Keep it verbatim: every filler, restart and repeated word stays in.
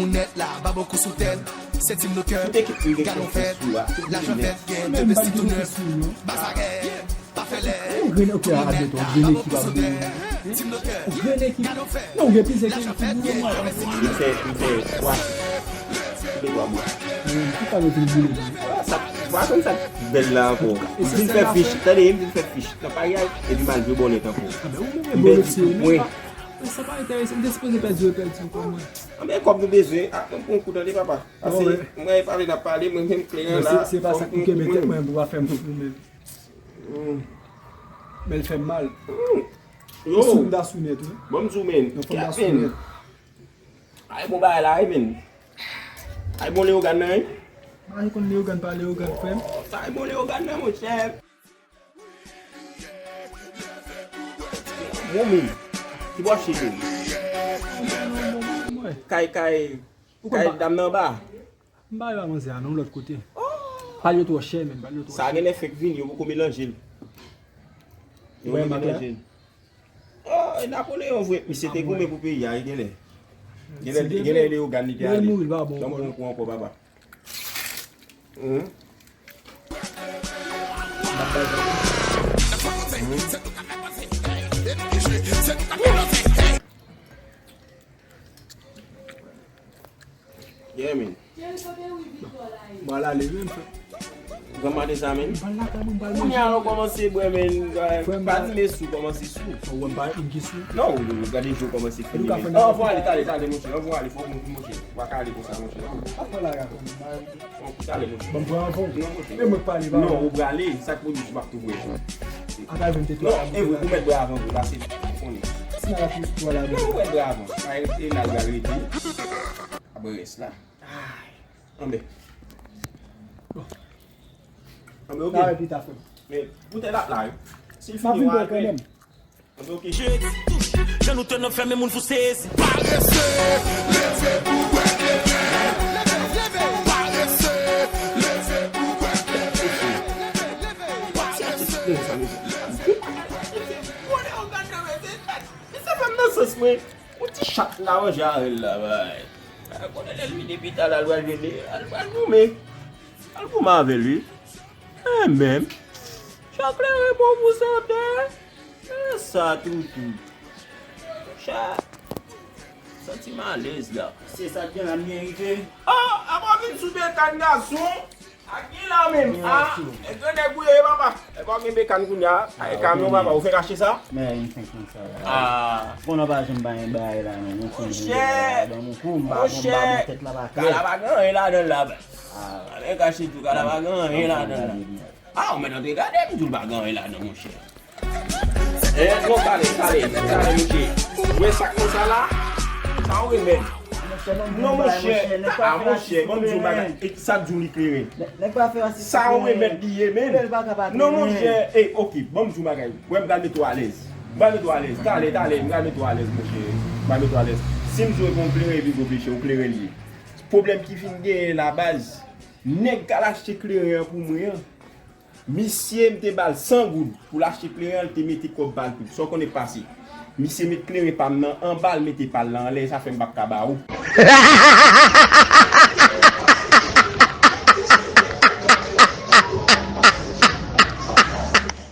Moun nèt la, ba bokou sou tèt. Senti m nan kè. Tout ekip m gen konfyans sou a. Tout moun nèt. Mwen menm m pa gen konfyans sou yo. Baz arè, pa fè lè. Yon grenn ekip a de twa, yon grenn ekip a de. Yon grenn ekip. Non, ou gen plizyè ke ekip. Li fè, li fè twa. Li fè twa mwa. Ki pa mete l boule. Sa, pa konn sa bèl la ankò. M vin fè fich. Tande, m vin fè fich. Nan paryaj, epi m al jwe bòlèt ankò. M pèdi tout mwen. Sa pa enterese m. M te sipoze pèdi, yo pèdi ankò mwen. Anben, kòb nou bezwen. A, mwen pran kou tande, papa. Pase, mwen e pale n ap pale, mwen menm kleren la. Se pa sa k pou kenbe tèt mwen, pou pa fè m soufri menm. Men l fè m mal. Yo. Sou m ta sou nèt, wi. Bon, m di w, men. Nan fò m ta sou nèt. Ay, bon bagay la, wi, men. Ay, bon Leyogàn nan, wi. Mwen konn Leyogàn pa Leyogàn, frè m. Sa, ay, bon Leyogàn nan, monchè. Bon, men. Ki bò chili? Kay, kay. Ou konn kay dam nan anba. M pa rive a manzè a non, lòt kote. Pale yo twò chè, men pale yo twò chè. Sa genlè fèk vini, yo poko melanje l. Yo poko melanje l. Oh, e Napoleyon vre, misye te goumen pou peyi a, e genlè. Genlè, genlè Leyogàn li te ale. Ban m pran kou ankò, papa. Mhm. Yeah, man. Mwen al ale, wi, m fè. Granma de sa, man. M pral lakay mwen, m pral manje. Kounye a, nou kòmanse bwè, man. Pa di mesye ou kòmanse sou. Ou wè m pa yon ki sou. Non, ou gade jou kòmanse fini, man. Anvan ale, tale, tale, monchè. Anvan ale, fò monchè. Ou pa ka ale konsa, monchè. Pa pran lakay mwen. Bon, tale, monchè. Bon, pran anvan. Non, monchè. E mwen k pale, pa. Non, ou prale, sa k pwodui si m ap tou vre. Ata vin te non, e vre, ou mèt bwè avan, vre, pase, ou konnen. Si nan la plis, vwala. Non, ou mèt bwè avan. Pa rete la, l pral rete. Apre rès la. Ay. Anben. Anben, oke. Sa wè pita, frè m. Men, poutèt la, la, wi. Si l fini, w a apre. Anben, oke. Jan nou tèt nan fèmen, moun fou sezi. Parese, leve pou bwè kleren. Parese, leve pou bwè kleren. Parese, leve pou bwè kleren. Misye fè m nan sans mwen. Yon ti chat la manje avè l la, bay. Konnen lè l vini depi talè, al pral vini, al pral goumen. Al goumen avè l, wi. E menm. Chat kleren bon pou sante. E sa, toutou. Chat. Santi m alèz la. Se sa k gen la, m byen rive. Ah, apa vin sou de kann gason? Ak ki la menm? Ah, e grenn nèg ou ye, papa. E pa gen bekàn kounye a. E kamyon, papa, ou fèk achte sa? Men yon senk mil sa la. Ah. Bon, nan pa janm bay bagay la, non. Monchè. Ban m yon kou, m pa, m pa bon tèt la pa klè. Kala pa gen anyen ladan l la, baz. Ah. Avèk achte tou, kala pa gen anyen ladan l la. Ah, ou mèt antre gade, m di w l pa gen anyen ladan, monchè. Eh, non, tale, tale, tale, monchè. Ou wè sa k nan sa la? Sa yon remèd. Non, monchè. Ah, monchè, ban m di w bagay. E sa k di w li kleren? Sa yon remèd li ye, men. Non, monchè. Eh, oke, ban m di w bagay. Wè, m pral mete w alèz. M pral mete w alèz. Tale, tale, m pral mete w alèz, monchè. M pral mete w alèz. Si m di w e bon kleren, epi gwo peche, ou kleren li ye. Pwoblèm ki fin genyen la, baz. Nèg k al achte kleren an pou mwen an. Misye, m te ba l san goud pou l achte kleren an, l te mete kòb ba l tou. Sa w konnen k pase? Misye met kleren pa m nan anba, l mete pa l la anlè, sa fè m p ap ka ba ou.